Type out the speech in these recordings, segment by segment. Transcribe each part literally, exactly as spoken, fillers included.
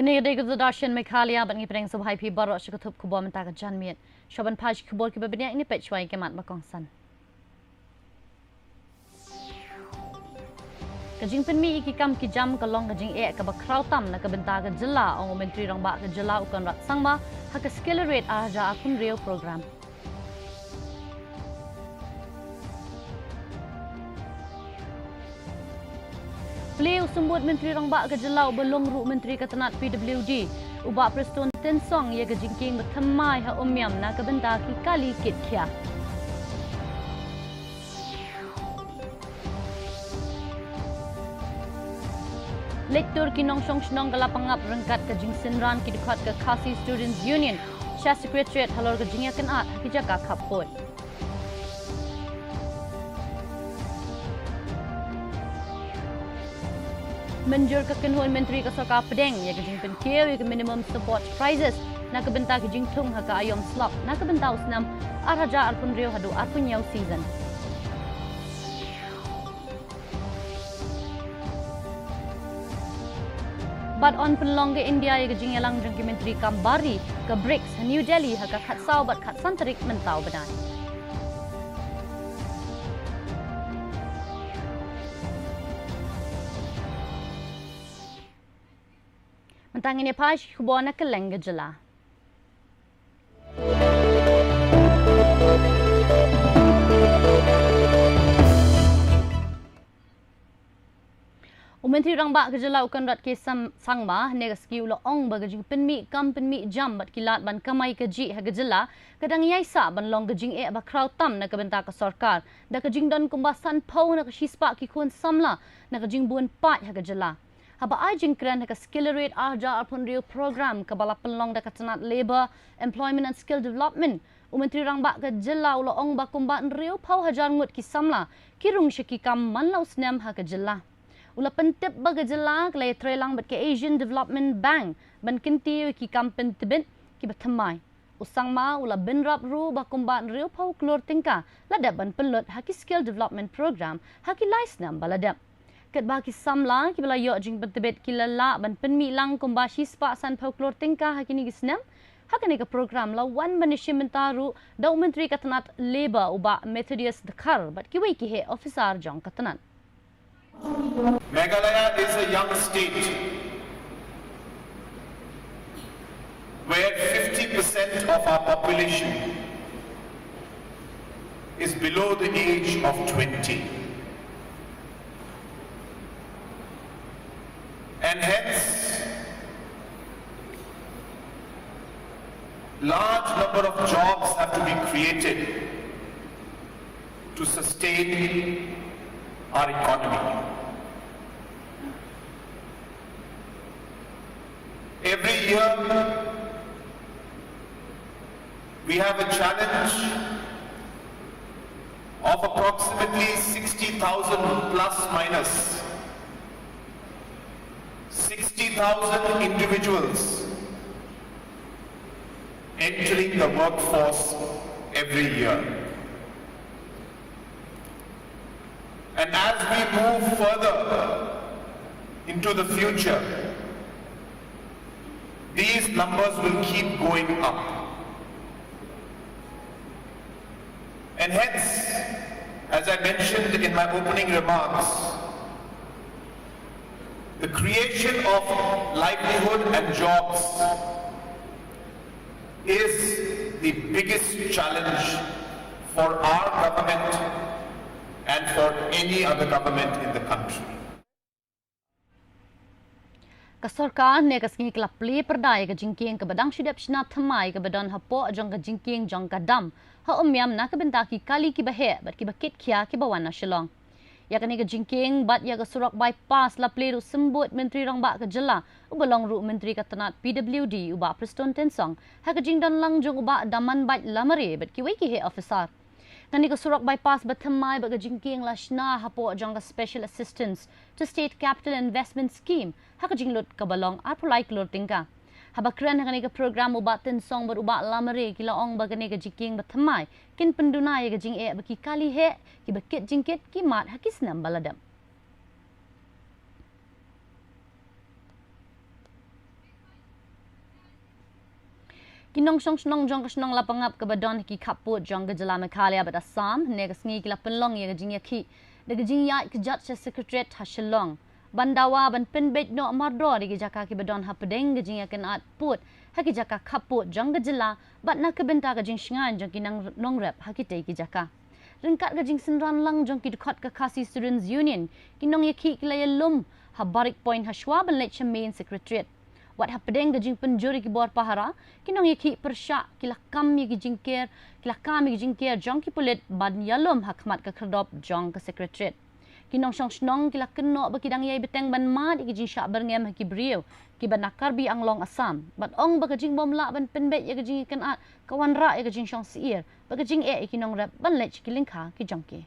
Kane ka dei ka Doordarshan Meghalaya bad ngi pdiang sngewbha ïa phi baroh sha ka thup khubor mynta ka janmiet. Shuwa ban phai sha ki khubor kiba bniah, ngin peit shuwa ïa ki mat ba kongsan. Ka jingpynmih ïa ki kam ki jam ka long ka jingeh kaba khraw tam na ka bynta ka jylla, ong u Myntri Rangbah ka jylla u Conrad Sangma ha ka Skill Ready ar hajar arphew hynriew program. Plie u Symbud Myntri Rangbah ka jylla uba long ruh Myntri ka tnat P W D, u Bah Prestone Tynsong, ïa ka jingkieng ba thymmai ha Umiam na ka bynta ki kali kit khia. Leit tur ki nongshong shnong ka Lapangap ryngkat ka jingsynran ki dkhot ka Khasi Students Union sha Secretariat halor ka jingïakynad ha ki jaka khapkhuid. Mynjur ka kynhun myntri ka sorkar pdeng ïa ka jingpynkiew ïa ka minimum support prices na ka bynta ka jingthung ha ka aïom slap na ka bynta u snem ar hajar arphew hynriew haduh arphew hynñiew season. Bad yn pynlong ka India ïa ka jingïalang jong ki myntri kam bar ri ka BRICS ha New Delhi ha ka khatsaw bad khatsan tarik mynta u bnai. Mynta ngin ïa phai sha ki khubor na kylleng ka jylla. U Myntri Rangbah ka jylla u Conrad K Sam-, Sangma, hynne ka sngi u la ong ba ka jingpynmih kam pynmih jam bad ki lad ban kamai kajih ha ka jylla ka dang ïaisah ban long ka jingeh ba khraw tam na ka bynta ka sorkar da ka jingdon kumba sanphew na ka shispah ki khun samla na ka jingbun paid ha ka jylla. Haba ai jingkren ha ka Skill Ready ar hajar arphew hynriew program kaba la pynlong da ka tnat Labour, Employment and Skill Development, u Myntri Rangbah ka jylla u la ong ba kumba hynriewphew hajar ngut ki samla ki rung sha ki kam man la u snem ha ka jylla. U la pyntip ba ka jylla ka la ïatreilang bad ka Asian Development Bank ban kyntiew ïa ki kam pyntbit kiba thymmai. U Sangma u la bynrap ruh ba kumba hynriewphew klur tyngka la dep ban pynlut ha ki Skill Development Program ha ki lai snem ba la dep. Katba ki samla kiba la ïoh jingpyntbit ki la lah ban pynmih lang kumba shispah sanphew klur tyngka ha kine ki snem. Ha kane ka program la wan ban ïashim bynta ruh da u Myntri ka tnat Labour u Bah Methodius Dkhar bad kiwei ki heh ophisar jong ka tnat. Meghalaya is a young state where fifty percent of our population is below the age of twenty. And hence, large number of jobs have to be created to sustain our economy. Every year, we have a challenge of approximately sixty thousand plus minus sixty thousand individuals entering the workforce every year. And as we move further into the future, these numbers will keep going up. And hence, as I mentioned in my opening remarks, the creation of livelihood and jobs is the biggest challenge for our government and for any other government in the country. Ka sorkar ne ka sngi ka la plie pyrda ïa ka jingkieng kaba dang shu dep shna thymmai kaba don hapoh jong ka jingkieng jong ka dam ha Umiam na ka bynta ki kali kiba heh bad kiba kit khia kiba wan na Shillong. Ïa kane ka jingkieng bad ïa ka surok bypass la plie da u Symbud Myntri Rangbah ka jylla uba long ruh Myntri ka tnat P W D u Bah Prestone Tynsong ha ka jingdon lang jong u Bah Damanbait Lamare bad kiwei ki heh ophisar. Kane ka surok bypass ba thymmai bad ka jingkieng la shna hapoh jong ka Special Assistance to State Capital Investment Scheme ha ka jinglut kaba long arphew lai klur tyngka. Haba kren ha kane ka program u Bah Tynsong bad u Bah Lamare ki la ong ba kane ka jingkieng ba thymmai kin pynduna ïa ka jingeh ba ki kali heh kiba kit jingkit ki mad ha ki snem ba la dep. Ki nongshong shnong jong ka shnong Lapangap kaba don ha ki khappud jong ka jylla Meghalaya bad Assam, hynne ka sngi ki la pynlong ïa ka jingïakhih da ka jingïaid kjat sha Secretariat ha Shillong ban dawa ban pynbeit noh mardor ïa ki jaka kiba don hapdeng ka jingïakynad pud ha ki jaka khappud jong ka jylla bad na ka bynta ka jingshngaiñ jong ki nang-, nongrep ha kitei ki jaka. Ryngkat ka jingsynran lang jong ki dkhot ka Khasi Students Union, ki nongïakhih ki la ïalum ha Barrack Point hashwa ban leit sha Main Secretariat. Wat hapdeng ka jingpynjur ïa ki bor pahara, ki nongïakhih pyrshah ki la kam ïa ki jingker, ki la kam ïa ki jingker jong ki pulit ban ïalum ha khmat ka khyrdop jong ka Secretariat. Ki nongshong shnong ki la kynnoh ba ki dang ïai bteng ban mad ïa ki jingshah byrngem ha ki briew kiba na Karbi Anglong, Assam, bad ong ba ka jingbymlah ban pynbeit ïa ka jingïakynad ka wanrah ïa ka jingshong syier bad ka jingeh ïa ki nongrep ban leit sha ki lyngkha ki jong ki.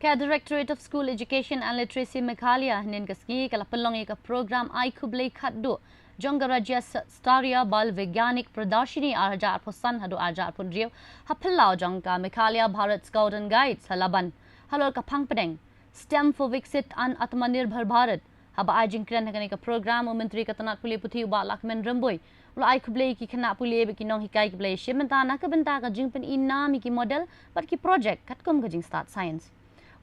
Ka Directorate of School Education and Literacy Meghalaya hynnin ka sngi ka la pynlong ïa ka program ai khublei khatduh jong ka Rajya St-, Statariya Bal Vigyanik Pradarshini ar hajar arphew san haduh ar hajar arphew hynriew ha phyllaw jong ka Meghalaya Bharat Scout and Guides ha Laban, halor ka phang pdeng STEM for Viksit and Atmanirbhar Bharat. Haba ai jingkren ha kane ka program, u Myntri ka tnat pule puthi u Bah Lahkmen Rymbui u la ai khublei ïa ki khynnah pule bad ki nonghikai kiba la ïashim bynta na ka bynta ka jingpyni nam ïa ki model bad ki projek katkum ka jingstad science.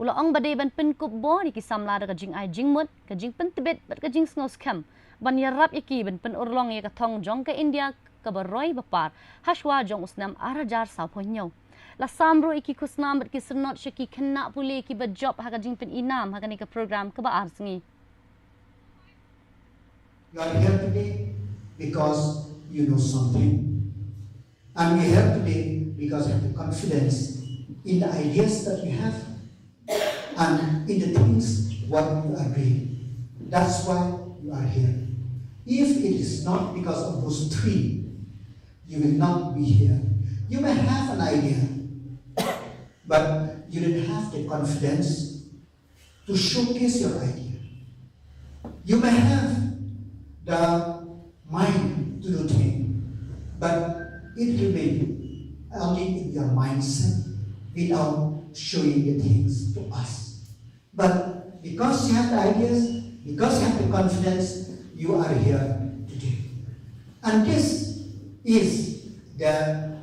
U la ong ba dei ban pynkup bor ïa ki samla da ka jingai jingmut, ka jingpyntbit bad ka jingsngew skhem ban ïarap ïa ki ban pynurlong ïa ka thong jong ka India kaba roi ba par hashwa jong u snem ar hajar sawphew hynñiew. La sam ruh ïa ki khusnam bad ki syrnod sha ki khynnah pule kiba jop ha ka jingpyni nam ha kane ka program kaba ar sngi. You are here today because you know something. And we are here today because of the confidence in the ideas that you have and in the things what you are doing. That's why you are here. If it is not because of those three, you will not be here. You may have an idea, but you don't have the confidence to showcase your idea. You may have the mind to do things, but it remains only in your mindset without showing the things to us. But because you have the ideas, because you have the confidence, you are here today. And this is the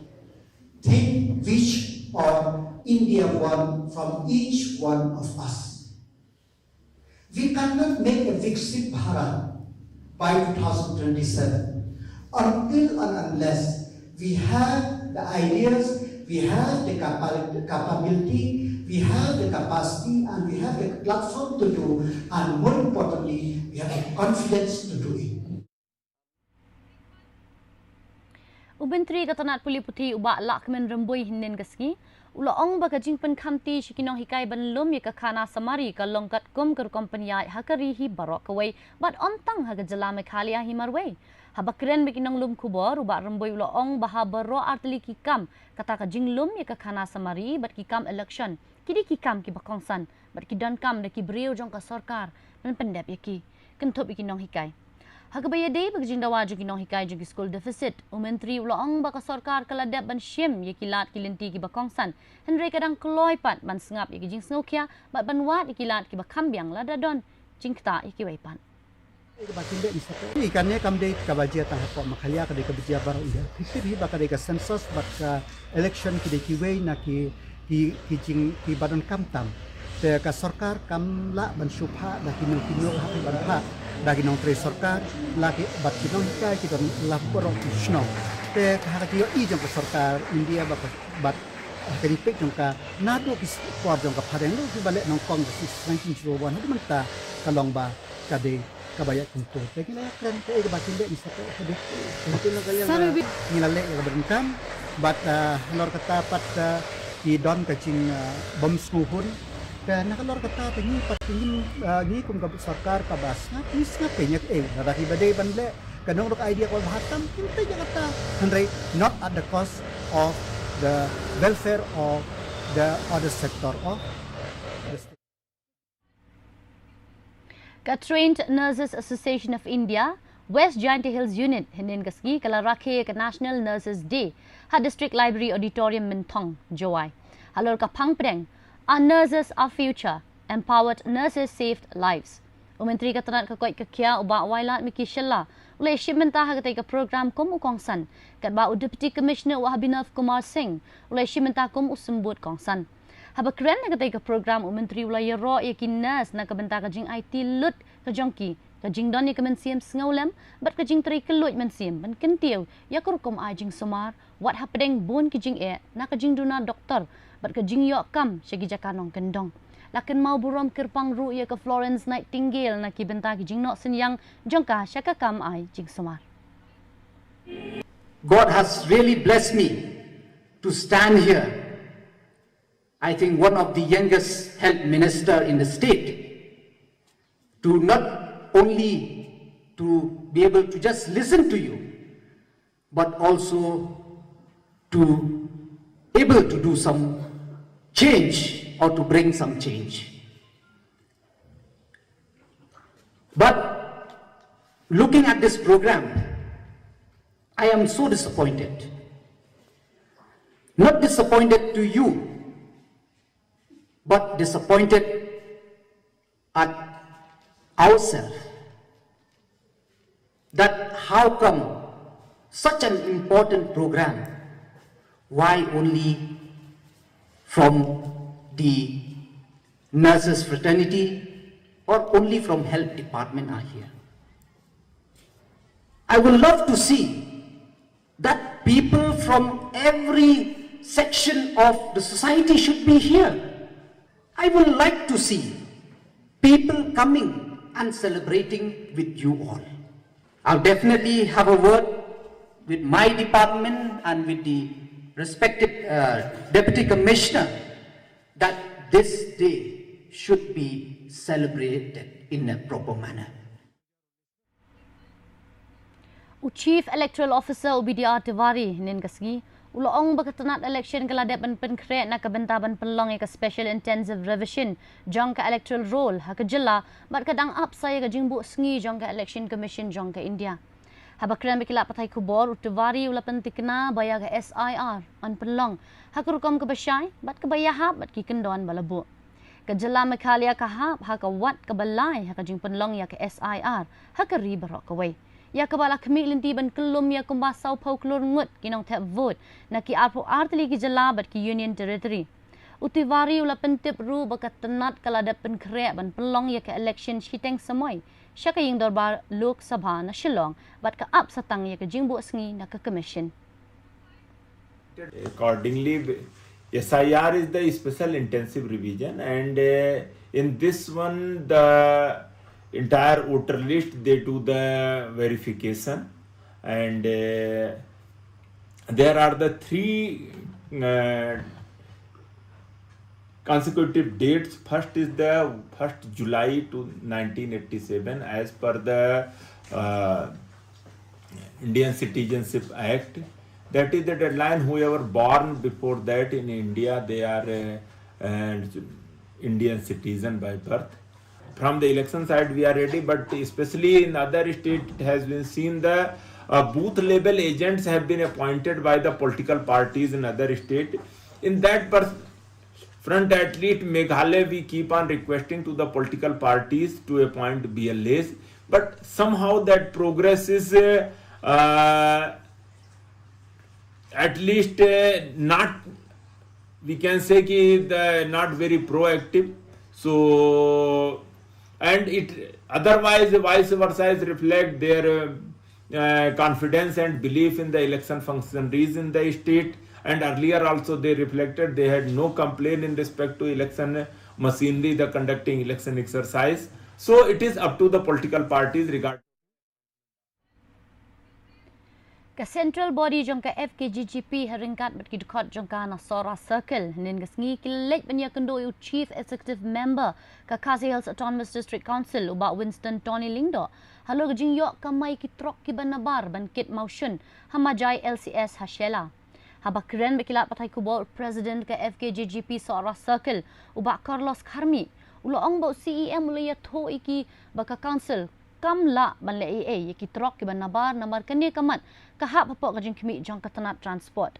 thing which all India want from each one of us. We cannot make a Viksit Bharat by two thousand twenty-seven until and unless we have the ideas, we have the capa-, capability, we have the capacity, and we have the platform to do, and more importantly, we have the confidence to do it. U Myntri ka tnat pule puthi u Bah Lahkmen Rymbui hynnin ka sngi u la ong ba ka jingpynkhamti sha ki nonghikai ban lum ïa ka khana samari ka long katkum ka rukom pynïaid ha ka ri hi baroh kawei bad ym tang ha ka jylla Meghalaya hi marwei. Haba kren bad ki nonglum khubor, u Bah Rymbui u la ong ba ha baroh artylli ki kam, kata ka jinglum ïa ka khana samari bad ki kam election, ki dei ki kam kiba kongsan bad ki donkam da ki briew jong ka sorkar ban pyndep ïa ki, kynthup ïa ki nonghikai. Ha kaba ïadei bad ka jingdawa jong ki nonghikai jong ki skul deficit, u Myntri u la ong ba ka sorkar ka la dep ban shim ïa ki lad ki lynti kiba kongsan, hynrei ka dang kloi pat ban sngap ïa ki jingsngewkhia bad ban wad ïa ki lad kiba kham biang lada don jingktah ïa kiwei pat. Kaba kin dei, i kane kam dei kaba jia tang hapoh Meghalaya, ka dei kaba jia baroh India. Phi tip hi ba ka dei ka census bad ka election ki dei kiwei na ki, ki, ki jing, kiba donkam tam. Te ka sorkar kam lah ban shu phah da ki nongkynnoh ha ki ban phah da ki nongtrei sorkar, la ki bad ki nonghikai ki don la baroh ki shnong. Te ka ha ka jingïohi jong ka sorkar India bad, bad ha ka jingpeit jong ka naduh ki por jong ka phareng ruh kiba leh nongkong ka nineteen zero one haduh mynta ka long ba ka dei kaba ïaid kumto. Te ngi la kren te kaba kin dei ngi sa te ka dei. Ngi la leh ïa kaba donkam bad, ah, halor kata pat, ah, ki don ka jing, ah, bym sngewhun. Te na halor kata te ngi pat ngi, ah, ngi kum ka sorkar kaba sngap, ngi sngap te ngi ïa ka, eh, lada kiba dei ban leh ka nongrok idea kaba bha tam, ngi te ïa kata. Hynrei not at the cost of the welfare of the other sector of the state. Ka Trained Nurses Association of India, West Jaintia Hills Unit, hynnin ka sngi ka la rakhe ïa ka National Nurses Day ha District Library Auditorium, Mynthong, Jowai. Halor ka phang pdeng, Our Nurses, Our Future, Empowered Nurses Saved Lives. U Myntri ka tnad ka koit ka khiah u Bah Wailadmiki Shylla u la ïashim bynta ha katei ka program kum u kongsan, katba u Deputy Commissioner u Abhinav Kumar Singh u la ïashim bynta kum u symbud kongsan. Haba kren ha katei ka program, u Myntri u la ïaroh ïa ki nurse na ka bynta ka jingaiti lut ka jong ki, ka jingdon ïa ka mynsiem sngewlem bad ka jingtrei kylluid mynsiem ban kyntiew ïa ka rukom ai jingsumar, wat hapdeng bun ki jingeh na ka jingduna doktor bad ka jingïoh kam sha ki jaka nongkyndong. La kynmaw burom kyrpang ruh ïa ka Florence Nightingale na ki bynta ki jingnoh synñiang jong ka sha ka kam ai jingsumar. God has really blessed me to stand here, I think one of the youngest health minister in the state, to not only to be able to just listen to you, but also to able to do some change or to bring some change. But looking at this program, I am so disappointed. Not disappointed to you, but disappointed at ourselves, that how come such an important program, why only from the nurses fraternity or only from health department are here? I would love to see that people from every section of the society should be here. I would like to see people coming and celebrating with you all. I'll definitely have a word with my department and with the respected uh, deputy commissioner that this day should be celebrated in a proper manner. U Chief Electoral Officer u B D R Tiwari, hynnin ka sngi u la ong ba ka tnad election ka la dep ban pynkhreh na ka bynta ban pynlong ïa ka Special Intensive Revision jong ka electoral roll ha ka jylla, bad ka dang ap sa ïa ka jingbuh sngi jong ka Election Commission jong ka India. Haba kren bad ki lad pathai khubor, u Tiwari u la pyntikna ba ïa ka S I R yn pynlong ha ka rukom kaba shai bad kaba ïahap bad ki kyndon ba la buh. Ka jylla Meghalaya ka hap ha ka wat kaba lai ha ka jingpynlong ïa ka S I R ha ka ri baroh kawei, ïa kaba la khmih lynti ban kyllum ïa kumba sawphew klur ngut ki nongthep vote na ki arphew ar tylli ki jylla bad ki Union Territory. U Tiwari u la pyntip ruh ba ka tnad ka la dep pynkhreh ban pynlong ïa ka election shiteng samoi sha ka ïing dorbar Lok Sabha na Shillong, bad ka ap sa tang ïa ka jingbuh sngi na ka Commission. Accordingly, S I R is the special intensive revision, and uh, in this one, the entire voter list, they do the verification, and uh, there are the three uh, consecutive dates. First is the first July to nineteen eighty-seven, as per the uh, Indian Citizenship Act. That is the deadline. Whoever born before that in India, they are uh, uh, Indian citizen by birth. From the election side, we are ready, but especially in other state, it has been seen the uh, booth level agents have been appointed by the political parties in other state. In that pers- front, at least Meghalaya, we keep on requesting to the political parties to appoint B L As, but somehow that progress is uh, uh, at least uh, not, we can say ki the not very proactive. So, and it otherwise vice versa is reflect their uh, uh, confidence and belief in the election functionaries in the state. And earlier also they reflected they had no complaint in respect to election machinery, the conducting election exercise. So it is up to the political parties regard. Ka Central Body jong ka F K J G P ha ryngkat bad ki dkhot jong ka na Sohra Circle, hynnin ka sngi ki la leit ban ïakynduh ïa u Chief Executive Member ka Khasi Hills Autonomous District Council, u Bah Winston Tony Lyngdoh, halor ka jingïoh kamai ki trok kiba nabar ban kit mawshun ha Majai L C S ha Shella. Haba kren bad ki lad pathai khubor, u President ka F K J G P Sohra Circle, u Bah Carlos Kharmih, U la ong ba u C E M u la ïathuh ïa ki ba ka council kam lah ban leh ei ei ïa ki trok kiba nabar namar kane ka mat ka hap hapoh ka jingkhmih jong ka tnat transport.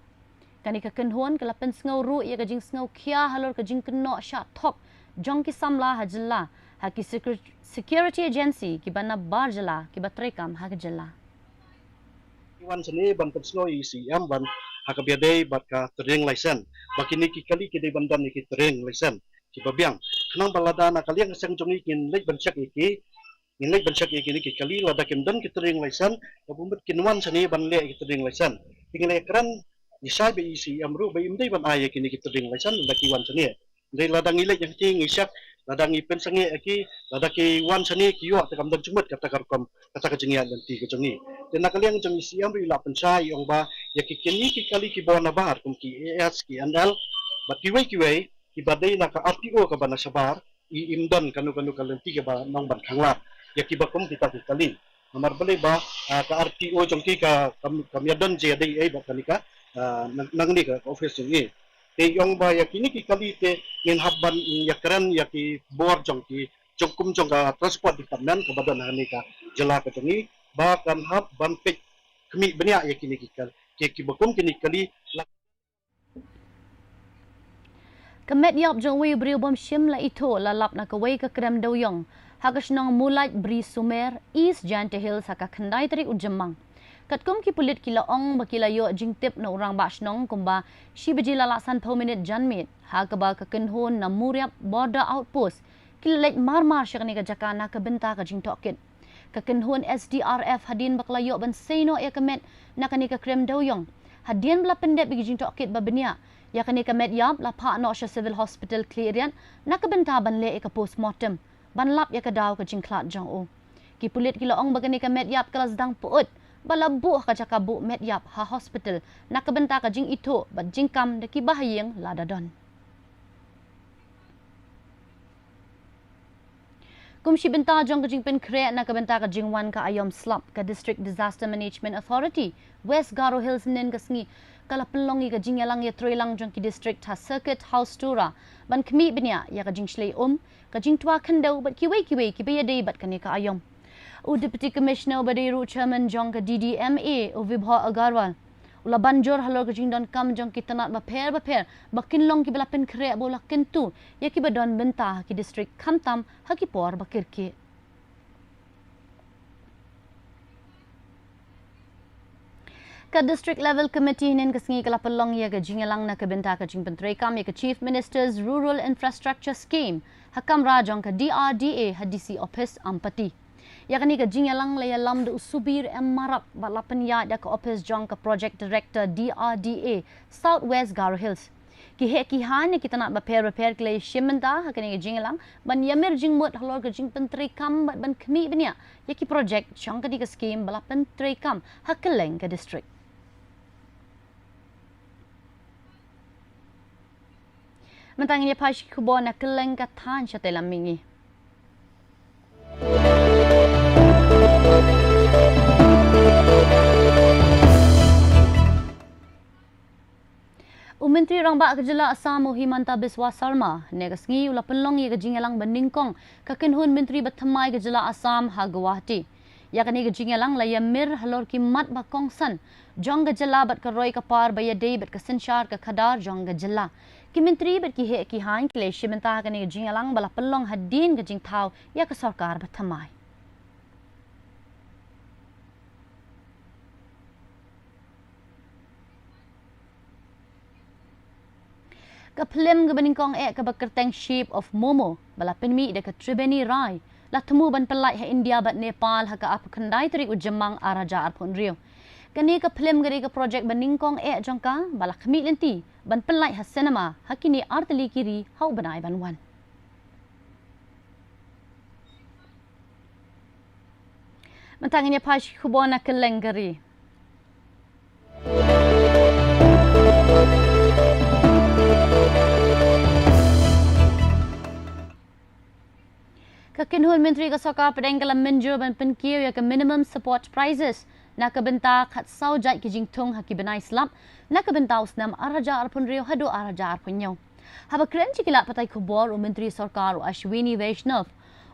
Kane ka kynhun ka la pynsngew ruh ïa ka jingsngew khia halor ka jingkynnoh shah thok jong ki samla ha jylla ha ki secur-, security agency kiba nabar jylla kiba treikam ha ka jylla. Ki wan shane ban pynsngew ïa i C E M ban ha kaba ïadei bad ka trading license. Ba kine ki kali ki dei ban don ïa ki trading license kiba biang. Khnang ba lada na ka liang ka seng jong ngi ngin leit ban check ïa ki, ngin leit ban check ïa kine ki kali lada kim don ki trading license, ka bun bad kin wan shane ban leh ïa ki trading license. Te ngi la ïakren, ngi shai bad i C E M ruh ba im dei ban ai ïa kine ki trading license lada ki wan shane. Dei lada ngi leit ïa ki ngi check, lada ngi pynsangeh ïa ki, lada ki wan shane ki ïoh te kam don jingmut kata ka rukom, kata ka jingïaid lynti ka jong ngi. Te na ka liang jong i C E M ruh i la pynshai i ong ba ïa ki kine ki kali kiba nabar kum ki A S, ki N L bad kiwei kiwei kiba dei na ka R T O kaba na shabar, i im don kano kano ka lynti kaba nang ban khanglad ïa kiba kum kita ki kali. Namar balei ba, ah, ka R T O jong ki ka kam, kam ïadon je ïadei ei bad kane ka, ah, nang, nangne ka, ka office jong ngi. Te i ong ba ïa kine ki kali te ngin hap ban ïakren ïa ki bor jong ki jong kum jong ka transport department kaba don hangne ka jylla ka jong ngi ba kan hap ban peit khmih bniah ïa kine ki kal-, ki, kiba kum kine ki kali. Ka met ïap jong uwei u briew bym shym la ithuh la lap na kawei ka krem dewïong ha ka shnong Mulait Bri Sumer, East Jaintia Hills ha ka khyndai tarik u Jymmang. Katkum ki pulit ki la ong ba ki la ïoh jingtip na u rangbah shnong kumba shi baje la lah sanphew minit janmiet ha kaba ka kynhun na Muriap Border Outpost ki la leit mar mar sha kane ka jaka na ka bynta ka jingtohkit. Ka kynhun S D R F hadien ba ka la ïoh ban sei noh ïa ka met na kane ka krem dewïong, hadien ba la pyndep ïa ki jingtohkit ba bniah ïa kane ka met ïap la phah noh sha Civil Hospital Khliehriat na ka bynta ban leh ïa ka postmortem ban lap ïa ka daw ka jingkhlad jong u. Ki pulit ki la ong ba kane ka met ïap ka la sdang pyut ba la buh ha ka jaka buh met ïap ha hospital na ka bynta ka jingithuh bad jingkam da ki bahaïing lada don. Kum shi bynta jong ka jingpynkhreh na ka bynta ka jingwan ka aïom slap, ka District Disaster Management Authority West Garo Hills hynnin ka sngi ka la pynlong ïa ka jingïalang ïatreilang jong ki district ha Circuit House Tura ban khmih bniah ïa ka jingshlei um, ka jingtwa khyndew bad kiwei kiwei kiba ïadei bad kane ka aïom. U Deputy Commissioner uba dei ruh Chairman jong ka D D M A, u Vibhor Agarwal, u la ban jur halor ka jingdonkam jong ki tnat bapher bapher ba kin long kiba la pynkhreh ba u la kyntu ïa kiba don bynta ha ki district khamtam ha ki por ba kyrkieh. Ka District Level Committee hynnin ka sngi ka la pynlong ïa ka jingïalang na ka bynta ka jingpyntreikam ïa ka Chief Minister's Rural Infrastructure Scheme ha kamra jong ka D R D A ha D C Office Ampati. Ïa kane ka jingïalang la ïalam da u Subir M Marak bad la pynïaid da ka ophis jong ka Project Director D R D A South West Garo Hills. Ki heh ki haiñ na ki tnat bapher bapher ki la ïashim bynta ha kane ka jingïalang ban ïamir jingmut halor ka jingpyntreikam bad ban khmih bniah ïa ki project jong kane ka skim ba la pyntreikam ha kylleng ka district. Mynta ngin ïa phai sha ki khubor na kylleng ka thaiñ shatei lam mihngi. U Myntri Rangbah ka Jylla Assam u Himanta Biswa Sarma hynne ka sngi u la pynlong ïa ka jingïalang ba nyngkong ka kynhun myntri ba thymmai ka Jylla Assam ha Guwahati. Ïa kane ka jingïalang la ïamir halor ki mat ba kongsan jong ka jylla bad ka roi ka par ba ïadei bad ka synshar ka khadar jong ka jylla. Ki myntri bad ki heh ki haiñ ki la ïashim bynta ha kane ka jingïalang ba la pynlong hadien ka jingthaw ïa ka sorkar ba thymmai. Ka phlim kaba nyngkong eh kaba kyrteng Shape of Momo ba la pynmih da ka Tribeni Rai la thmu ban pynlait ha India bad Nepal ha ka arphew khyndai tarik u Jymmang ar hajar arphew hynriew. Kane ka phlim ka dei ka projek ba nyngkong eh jong ka ba la khmih lynti ban pynlait ha cinema ha kine artylli ki ri ha u bnai ban wan. Mynta ngin ïa phai sha ki khubor na kylleng ka ri. Ka kynhun myntri ka sorkar pdeng ka la mynjur ban pynkiew ïa ka minimum support prices na ka bynta khatsaw jait ki jingthung ha ki bnai slap na ka bynta u snem ar hajar arphew hynriew haduh ar hajar arphew hynñiew. Haba kren sha ki lad pathai khubor u Myntri Sorkar u Ashwini Vaishnaw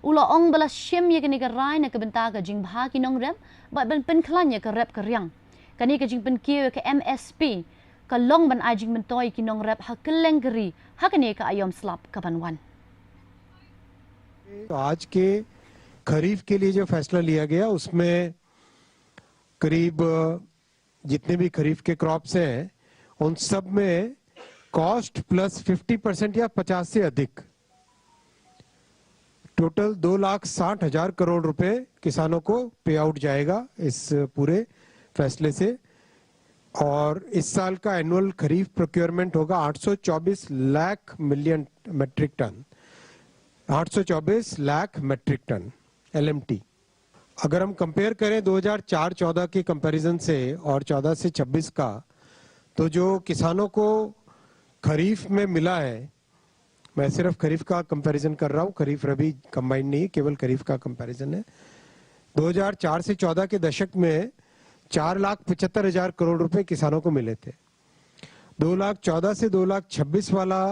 u la ong ba la shim ïa kane ka rai na ka bynta ka jingbha ki nongrep bad ban pynkhlaiñ ïa ka rep ka riang. Kane ka jingpynkiew ïa ka M S P ka long ban ai jingmyntoi ïa ki nongrep ha kylleng ka ri ha kane ka aïom slap ka ban wan. तो आज के खरीफ के लिए जो फैसला लिया गया उसमें करीब जितने भी खरीफ के क्रॉप्स हैं उन सब में कॉस्ट प्लस फिफ्टी परसेंट या पचास से अधिक टोटल दो लाख साठ हजार करोड़ रुपए किसानों को पे आउट जाएगा इस पूरे फैसले से। और इस साल का एनुअल खरीफ प्रोक्योरमेंट होगा आठ सौ चौबीस लाख मिलियन मेट्रिक टन, आठ सौ चौबीस लाख मेट्रिक टन एलएमटी। अगर हम कंपेयर करें दो हज़ार चार चौदह के कंपैरिजन से और चौदह से छब्बीस का, तो जो किसानों को खरीफ में मिला है, मैं सिर्फ खरीफ का कंपैरिजन कर रहा हूँ, खरीफ रबी कंबाइंड नहीं है, केवल खरीफ का कंपैरिजन है। दो हज़ार चार से चौदह के दशक में चार लाख पचहत्तर हजार करोड़ रुपए किसानों को मिले थे। दो लाख चौदह से दो लाख छब्बीस वाला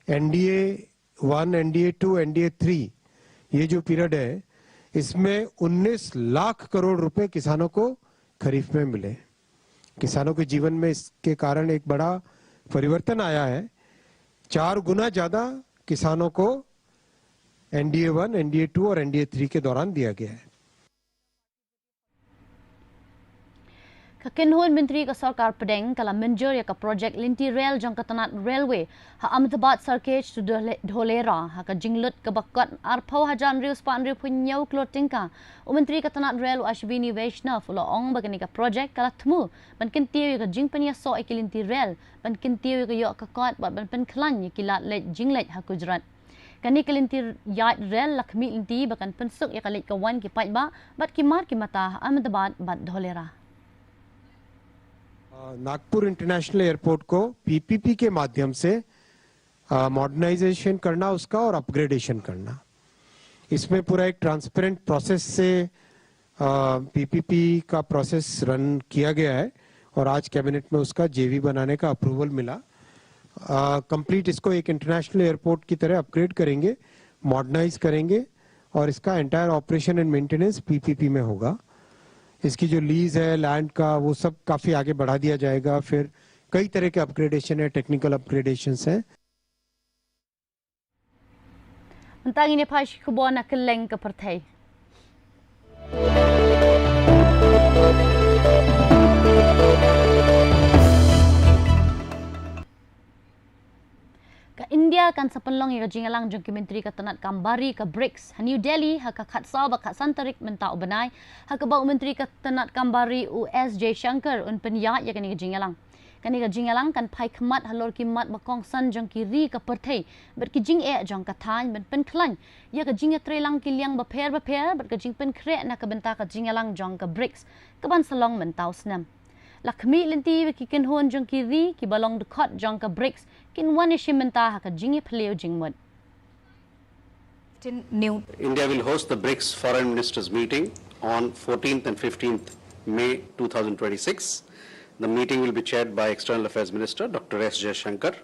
एनडीए वन, एनडीए टू, एनडीए थ्री, ये जो पीरियड है, इसमें उन्नीस लाख करोड़ रुपए किसानों को खरीफ में मिले। किसानों के जीवन में इसके कारण एक बड़ा परिवर्तन आया है। चार गुना ज्यादा किसानों को एनडीए वन, एनडीए टू और एनडीए थ्री के दौरान दिया गया है। Ka kynhun myntri ka sorkar pdeng ka la mynjur ïa ka projek lynti rel jong ka tnat railway ha Ahmedabad Circuit to Dhole- Dholera ha ka jinglut kaba kot arphew hajar hynriew spah hynriew phew hynñiew klur tyngka. U myntri ka tnat rel u Ashwini Vaishnaw u la ong ba kane ka projek ka la thmu ban kyntiew ïa ka jingpynïasoh ïa ki lynti rel, ban kyntiew ïa ka ïoh ka kot bad ban pynkhlaiñ ïa ki lad leit jingleit ha Gujarat. Kane ka lynti ïaid rel la khmih lynti ba kan pynsuk ïa ka leit ka wan ki paidbah bad ki mar ki mata ha Ahmedabad bad Dholera. नागपुर इंटरनेशनल एयरपोर्ट को पीपीपी के माध्यम से मॉडर्नाइजेशन करना उसका और अपग्रेडेशन करना, इसमें पूरा एक ट्रांसपेरेंट प्रोसेस से पीपीपी का प्रोसेस रन किया गया है और आज कैबिनेट में उसका जेवी बनाने का अप्रूवल मिला। कंप्लीट इसको एक इंटरनेशनल एयरपोर्ट की तरह अपग्रेड करेंगे, मॉडर्नाइज करेंगे और इसका एंटायर ऑपरेशन एंड मेंटेनेंस पीपीपी में होगा। इसकी जो लीज है लैंड का, वो सब काफ़ी आगे बढ़ा दिया जाएगा। फिर कई तरह के अपग्रेडेशन है, टेक्निकल अपग्रेडेशन हैं। Mynta ngin ïa peit sha ki khubor na kylleng ka pyrthei. Ka India kan sa pynlong ïa ka jingïalang jong ki myntri ka tnat kam bari ka brics ha New Delhi ha ka khatsaw bad khatsan tarik mynta u bnai, ha kaba u myntri ka tnat kam bari u S Jaishankar un pynïaid ïa kane ka jingïalang. Kane ka jingïalang kan phai khmat halor ki mat ba kongsan jong ki ri ka pyrthei bad ki jingeh jong ka thaiñ ban pynkhlaiñ ïa ka jingïatreilang ki liang bapher bapher bad ka jingpynkhreh na ka bynta ka jingïalang jong ka brics kaban sa long mynta u snem. La khmih lynti ba ki kynhun jong ki ri kiba long dkhot jong ka brics kin wan ïashim bynta ha ka jingïaphylliew jingmut. India will host the brics Foreign Ministers meeting on fourteenth and fifteenth May two thousand twenty-six. The meeting will be chaired by External Affairs Minister Doctor S Jaishankar.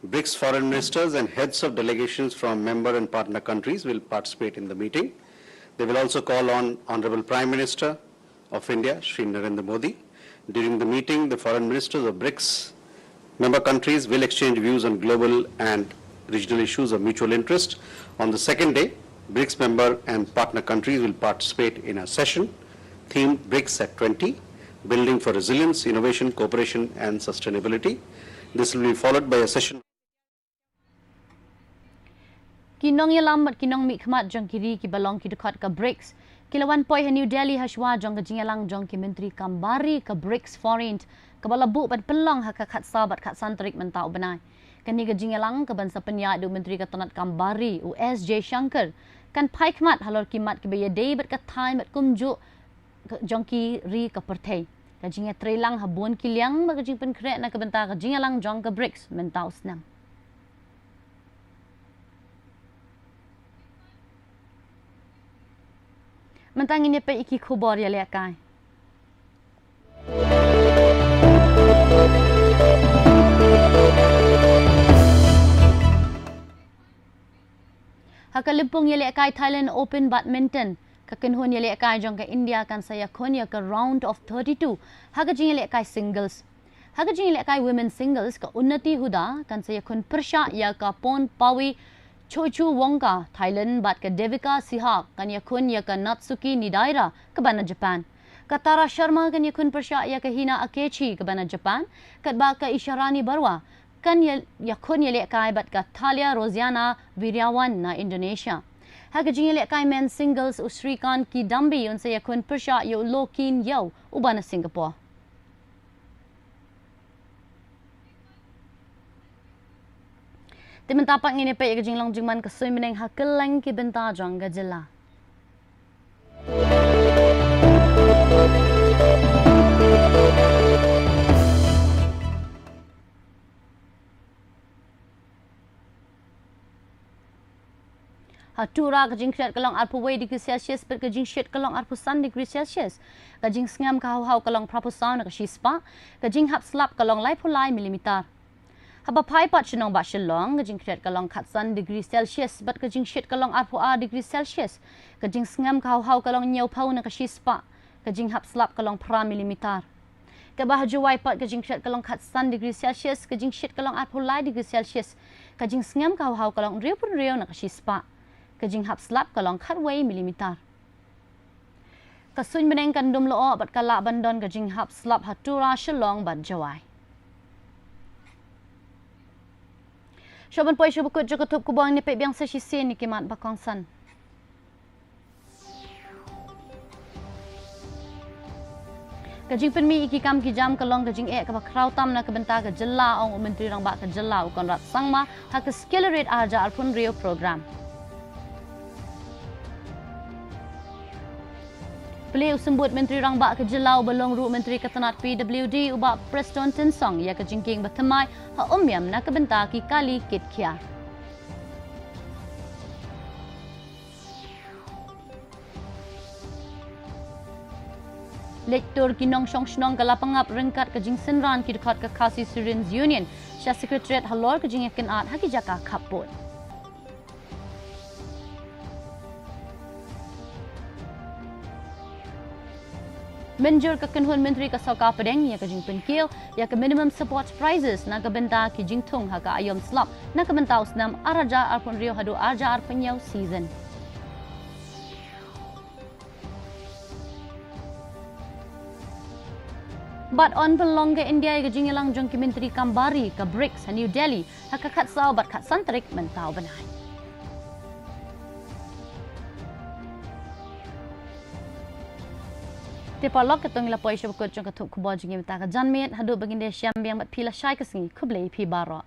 brics Foreign Ministers and heads of delegations from member and partner countries will participate in the meeting. They will also call on Honorable Prime Minister of India, Shri Narendra Modi. During the meeting, the foreign ministers of brics member countries will exchange views on global and regional issues of mutual interest. On the second day, brics member and partner countries will participate in a session themed brics at twenty, Building for Resilience, Innovation, Cooperation and Sustainability. This will be followed by a session. Ki nongïalam bad ki nongmihkhmat jong ki ri kiba long ki dkhot ka brics ki la wan poi ha New Delhi ha shuwa jong ka jingïalang jong ki myntri kam bari ka brics Foreign kaba la buh ban pynlong ha ka khatsaw bad khatsan tarik mynta u bnai. Kane ka jingïalang kaban sa pynïaid da u myntri ka tnat kam bari u S Jaishankar kan phai khmat halor ki mat kiba ïadei bad ka thaiñ bad kumjuh jong ki ri ka pyrthei. Ka jingïatreilang ha bun ki liang bad ka jingpynkhreh na ka bynta ka jingïalang jong ka brics mynta u snem. Mynta ngin ïa peit ïa ki khubor ïalehkai. Ka lympung ïalehkai Thailand Open Badminton, ka kynhun ïalehkai jong ka India kan sa ïakhun ïa ka round of thirty-two ha ka jingïalehkai singles. Ha ka jingïalehkai women singles, ka Unnati Huda kan sa ïakhun pyrshah ïa ka Pornpawi Chochuwongka, Thailand, bad ka Devika Sihak kan ïakhun ïa ka Natsuki Nidaira, ka ba na Japan. Ka Tara Sharma kan ïakhun pyrshah ïa ka Hina Akechi, ka ba na Japan, katba ka Isharani Barua kan ïa-, ïakhun ïalehkai bad ka Thalia Rosiana Wiriawan na Indonesia. Ha ka jingïalehkai men singles, u Srikanth Kidambi un sa ïakhun pyrshah ïa u Lo Kin Yew, u ba na Singapore. Te mynta pat ngin ïa peit ïa ka jinglong jingman ka suiñ bneng ha kylleng ki bynta jong ka jylla. Ha Tura, ka jingkhriat ka long arphew wei degree Celsius bad ka jingshit ka long arphew san degree Celsius. Ka jingsngem ka hawhaw ka long phraphew saw na ka shispah. Ka jinghap slap ka long laiphew lai millimeter. Haba phai pat sha nongbah Shillong, ka jingkhriat ka long khatsan degree Celsius bad ka jingshit ka long arphew ar degree Celsius. Ka jingsngem ka hawhaw ka long hynñiewphew na ka shispah. Ka jinghap slap ka long phra millimeter. Kaba ha Jowai pat, ka jingkhriat ka long khatsan degree Celsius, ka jingshit ka long arphew lai degree Celsius, ka jingsngem ka hawhaw ka long hynriewphew hynriew na ka shispah. Ka jinghap slap ka long khatwei millimeter. Ka suiñ bneng kan dum lyoh bad ka lah ban don ka jinghap slap ha Tura, Shillong bad Jowai. Shuwa ban poi sha ba kut jong ka thup khubor, ngin ïa peit biang sa shisien ïa ki mat ba kongsan. Ka jingpynmih ïa ki kam ki jam ka long ka jingeh kaba khraw tam na ka bynta ka jylla, ong u Myntri Rangbah ka jylla u Conrad Sangma ha ka Skill Ready arhajar arphew hynriew program. Plie u symbud Myntri Rangbah ka jylla uba long ruh Myntri ka tnad P W D, u Bah Prestone Tynsong, ïa ka jingkieng ba thymmai ha Umiam na ka bynta ki kali kit khiar. Leit tur ki nongshong shnong ka Lapangap ryngkat ka jingsynran ki dkhot ka Khasi Students Union sha Secretariat halor ka jingïakynad ha ki jaka khappud. Mynjur ka kynhun myntri ka sorkar pdeng ïa ka jingpynkiew ïa ka minimum support prices na ka bynta ki jingthung ha ka aïom slap na ka bynta u snem arhajar arphew hynriew haduh arhajar arphew hynñiew season. Bad yn pynlong ka India ïa ka jingïalang jong ki myntri kam bari ka brics ha New Delhi ha ka khatsaw bad khatsan tarik mynta u bnai. Te paralok, katto ngi la poi sha ba kut jong ka thup khubor jong ngi mynta ka janmiet. Haduh ba ngin ïashem biang bad phi lashai ka sngi, khublei phi baroh.